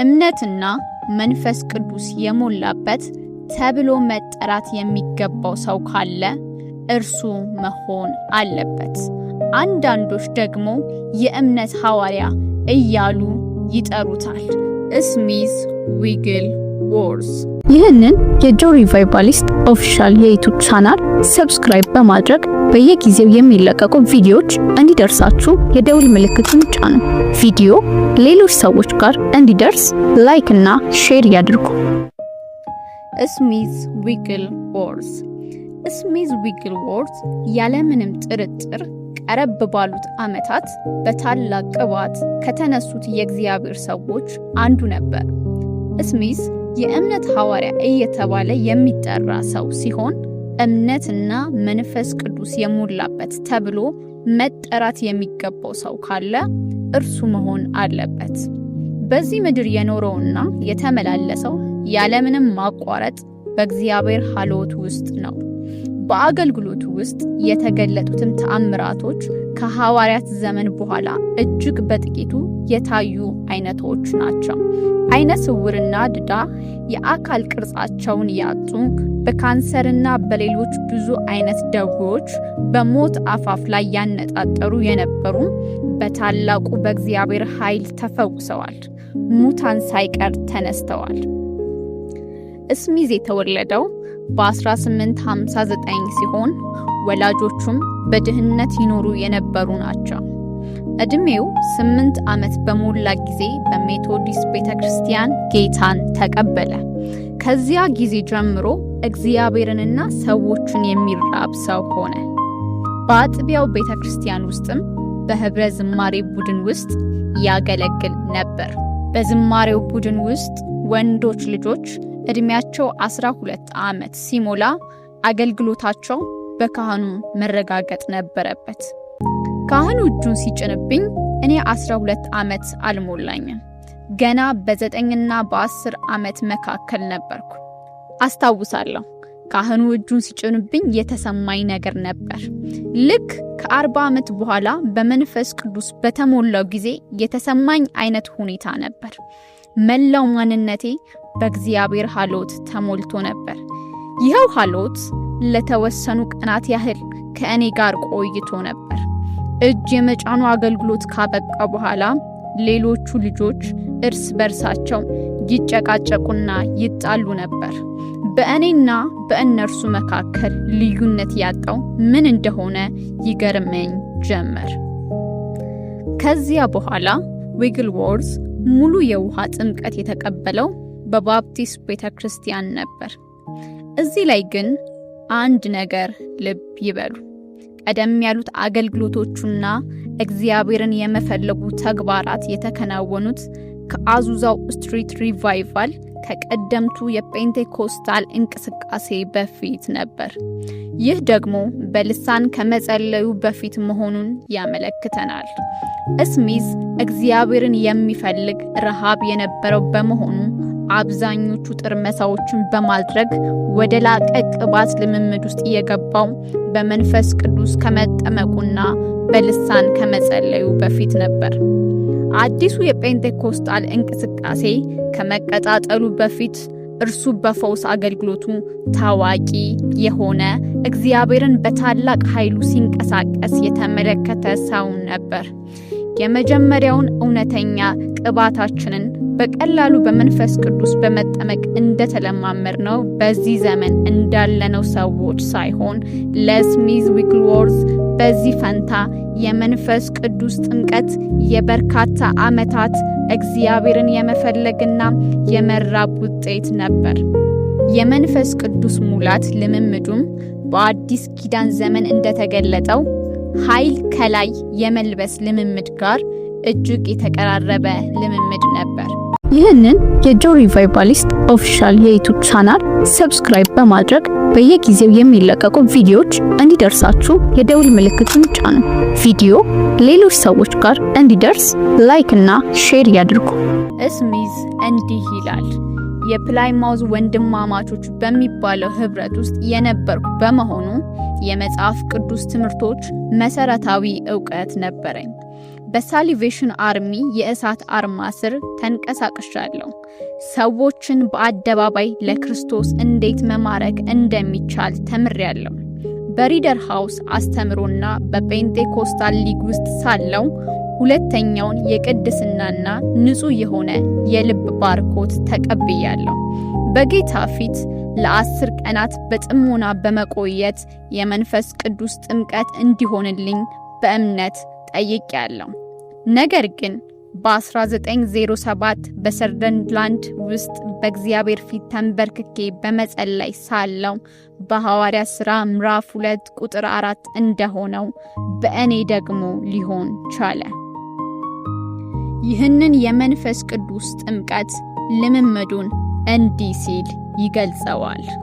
እምነትና መንፈስ ቅዱስ የሞላበት ተብሎ መጠራት የሚገባው ሰው ካለ እርሱ መሆን አለበት። አንዳንዶች ደግሞ የእምነት ሐዋርያ እያሉ ይጠሩታል። ስሚዝ ዊግልዎርዝ። ይህንን የ Joy Revivalist Official የ YouTube channel subscribe በማድረግ በየጊዜው የሚለቀቁ ቪዲዮዎች እንዲደርሳችሁ የደውል ምልክቱን ጫኑ። ቪዲዮ ሌሎች ሰዎች ጋር እንዲደርስ like እና share ያድርጉ። ስሚዝ ዊግልዎርዝ። ስሚዝ ዊግልዎርዝ ያለምንም ጥርጥር ቀረብ ባሉት ዓመታት በታላቅ ቅባት ከተነሱት የእግዚአብሔር ሰዎች አንዱ ነበር። ስሚዝ የእምነት ሐዋርያ እየተባለ የሚጠራ ሰው ሲሆን፣ እምነትና መንፈስ ቅዱስ የሞላበት ተብሎ መጠራት የሚገባው ሰው ካለ እርሱ መሆን አለበት። በዚህ ምድር የኖረውና የተመላለሰው ያለምንም ማቋረጥ በእግዚአብሔር ሀልዎት ውስጥ ነው። በአገልግሎቱ ውስጥ የተገለጡትም ተአምራቶች ከሐዋርያት ዘመን በኋላ እጅግ በጥቂቱ የታዩ አይነቶች ናቸው። አይነ ስውርና ድዳ፣ የአካል ቅርጻቸውን ያጡ፣ በካንሰርና በሌሎች ብዙ አይነት ደዌዎች በሞት አፋፍ ላይ ያነጣጠሩ የነበሩ በታላቁ በእግዚአብሔር ኃይል ተፈውሰዋል። ሙታን ሳይቀር ተነስተዋል። ስሚዝ የተወለደው በ1859 ሲሆን ወላጆቹም በድህነት ይኖሩ የነበሩ ናቸው። ዕድሜው 8 ዓመት በሞላ ጊዜ በሜቶዲስት ቤተ ክርስቲያን ጌታን ተቀበለ። ከዚያ ጊዜ ጀምሮ እግዚአብሔርንና ሰዎችን የሚራብ ሰው ሆነ። በአጥቢያው ቤተ ክርስቲያን ውስጥም በህብረ ዝማሬ ቡድን ውስጥ ያገለግል ነበር። በዝማሬው ቡድን ውስጥ ወንዶች ልጆች ዕድሜያቸው 12 ዓመት ሲሞላ አገልግሎታቸው በካህኑ መረጋገጥ ነበረበት። ካህኑ እጁን ሲጭንብኝ እኔ 12 ዓመት አልሞላኝም። ገና በ9ና በ10 ዓመት መካከል ነበርኩ። አስታውሳለሁ፣ ካህኑ እጁን ሲጭንብኝ የተሰማኝ ነገር ነበር። ልክ ከ40 ዓመት በኋላ በመንፈስ ቅዱስ በተሞላው ጊዜ የተሰማኝ አይነት ሁኔታ ነበር። መላው ማንነቴ በእግዚአብሔር ሀልዎት ተሞልቶ ነበር። ይኸው ሀልዎት ለተወሰኑ ቀናት ያህል ከእኔ ጋር ቆይቶ ነበር። እጅ የመጫኑ አገልግሎት ካበቃ በኋላ ሌሎቹ ልጆች እርስ በርሳቸው ይጨቃጨቁና ይጣሉ ነበር። በእኔና በእነርሱ መካከል ልዩነት ያጣው ምን እንደሆነ ይገርመኝ ጀመር። ከዚያ በኋላ ዊግልዎርዝ ሙሉ የውሃ ጥምቀት የተቀበለው በባፕቲስት ቤተ ክርስቲያን ነበር። እዚህ ላይ ግን አንድ ነገር ልብ ይበሉ። ቀደም ያሉት አገልግሎቶቹና እግዚአብሔርን የመፈለጉ ተግባራት የተከናወኑት ከ Azusa Street Revival፣ ከቀደምቱ የጴንጤኮስታል እንቅስቃሴ በፊት ነበር። ይህ ደግሞ በልሳን ከመጸለዩ በፊት መሆኑን ያመለክተናል። ስሚዝ እግዚአብሔርን የሚፈልግ ረሃብ የነበረው በመሆኑ አብዛኞቹ ጥርመሳዎችን በማድረግ ወደ ላቀ ቅባት ልምምድ ውስጥ የገባው በመንፈስ ቅዱስ ከመጠመቁና በልሳን ከመጸለዩ በፊት ነበር። አዲሱ የጴንጤኮስታል እንቅስቃሴ ከመቀጣጠሉ በፊት እርሱ በፈውስ አገልግሎቱ ታዋቂ የሆነ፣ እግዚአብሔርን በታላቅ ኃይሉ ሲንቀሳቀስ የተመለከተ ሰው ነበር። የመጀመሪያውን እውነተኛ ቅባታችንን በቀላሉ በመንፈስ ቅዱስ በመጠመቅ እንደተለማመድነው በዚህ ዘመን እንዳለነው ሰዎች ሳይሆን፣ ለስሚዝ ዊግልዎርዝ በዚህ ፈንታ የመንፈስ ቅዱስ ጥምቀት የበርካታ ዓመታት እግዚአብሔርን የመፈለግና የመራብ ውጤት ነበር። የመንፈስ ቅዱስ ሙላት ልምምዱም በአዲስ ኪዳን ዘመን እንደተገለጠው ኃይል ከላይ የመልበስ ልምምድ ጋር እጅግ የተቀራረበ ልምምድ ነበር። ይህንን የ Joy Revivalist Official የ YouTube channel subscribe በማድረግ በየጊዜው የሚለቀቁ ቪዲዮዎች እንዲደርሳችሁ የደውል ምልክቱን ጫኑ። ቪዲዮ ሌሎች ሰዎች ጋር እንዲደርስ like እና share ያድርጉ። ስሚዝ እንዲህ ይላል። የፕላይማውዝ ወንድማማቾች በሚባለው ህብረት ውስጥ የነበርኩ በመሆኑ የመጽሐፍ ቅዱስ ትምህርቶች መሰረታዊ እውቀት ነበረኝ። በ Salvation Army የእሳት አርማ ስር ተንቀሳቅሻለሁ። ሰዎችን በአደባባይ ለክርስቶስ እንዴት መማረክ እንደሚቻል ተምሬያለሁ። በ Reader House አስተምሮና በ Pentecostal League ውስጥ ሳለሁ ሁለተኛውን የቅድስናና ንጹህ የሆነ የልብ ባርኮት ተቀብያለሁ። በጌታ ፊት ለ10 ቀናት በጥሞና በመቆየት የመንፈስ ቅዱስ ጥምቀት እንዲሆንልኝ በእምነት ጠይቄያለሁ። ነገር ግን በ1907 በሰንደርላንድ ውስጥ በእግዚአብሔር ፊት ተንበርክኬ በመጸለይ ሳለሁ በሐዋርያት ሥራ ምዕራፍ 2 ቁጥር 4 እንደሆነው በእኔ ደግሞ ሊሆን ቻለ። ይህንን የመንፈስ ቅዱስ ጥምቀት ልምምዱን እንዲህ ሲል ይገልጸዋል።